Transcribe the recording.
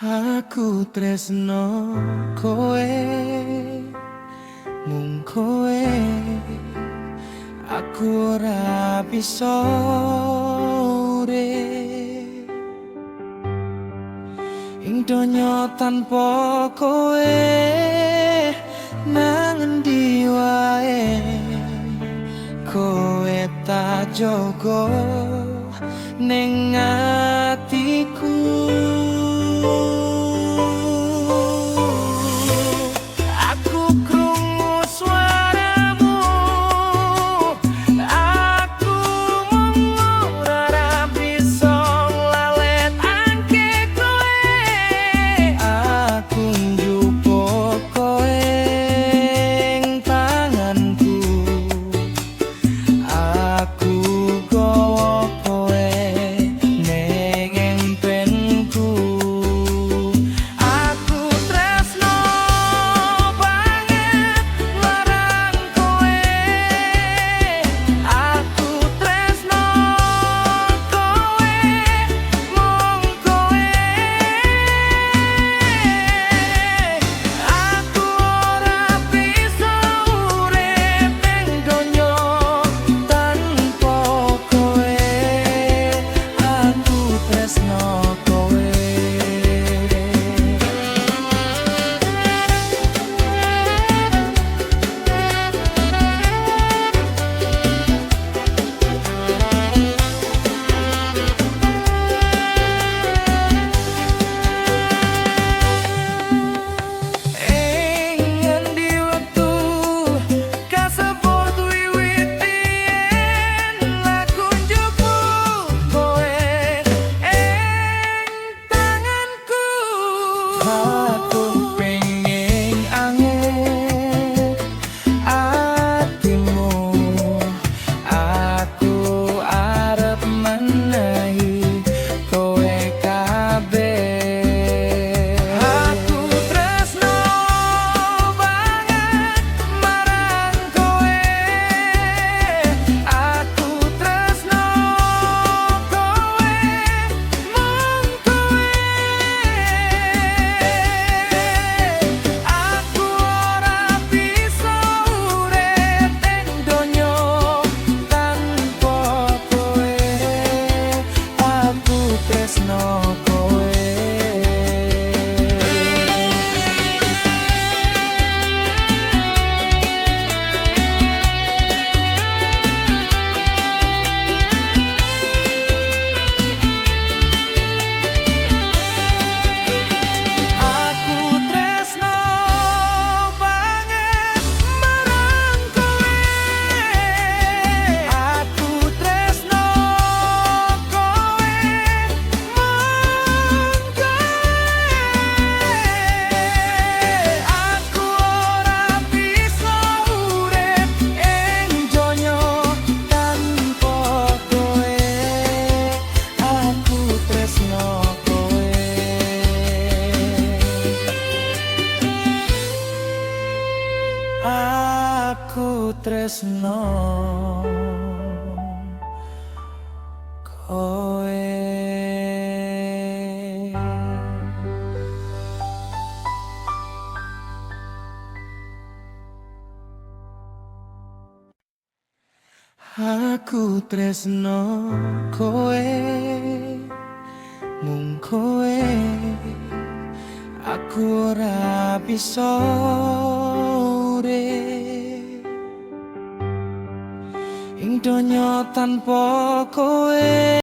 Aku tresno kowe, mung kowe. Aku ora bisa urip ing donya tanpa kowe. Nang endi wae kowe tak jaga ning atiku. Aku krungu suaramu, aku mung ora bisa nglalekake kowe. Aku njupuk kowe ing tanganku, aku gawa kowe ning empenku. Aku tresno banget marang kowe. Aku tresno kowe, mung kowe. Aku ora bisa urip ing donya tanpa kowe. Aku tresno kowe. Ing ngendi wektu kasebut wiwit biyen, aku njupuk kowe ing tanganku. Aku pengen anget atimu, aku arep menehi kowe kabeh. Aku tresno banget marang kowe. Aku tresno kowe, mung kowe. Aku ora bisa urip ing donya tanpa kowe. Aku tresno kowe. Aku tresno banget marang kowe. Aku tresno kowe, mung kowe. Aku ora bisa urip ing donya tanpa kowe. Aku tresno kowe. Aku tresno kowe. Aku tresno kowe, mung kowe. Aku ora bisa urip ing donya tanpa kowe.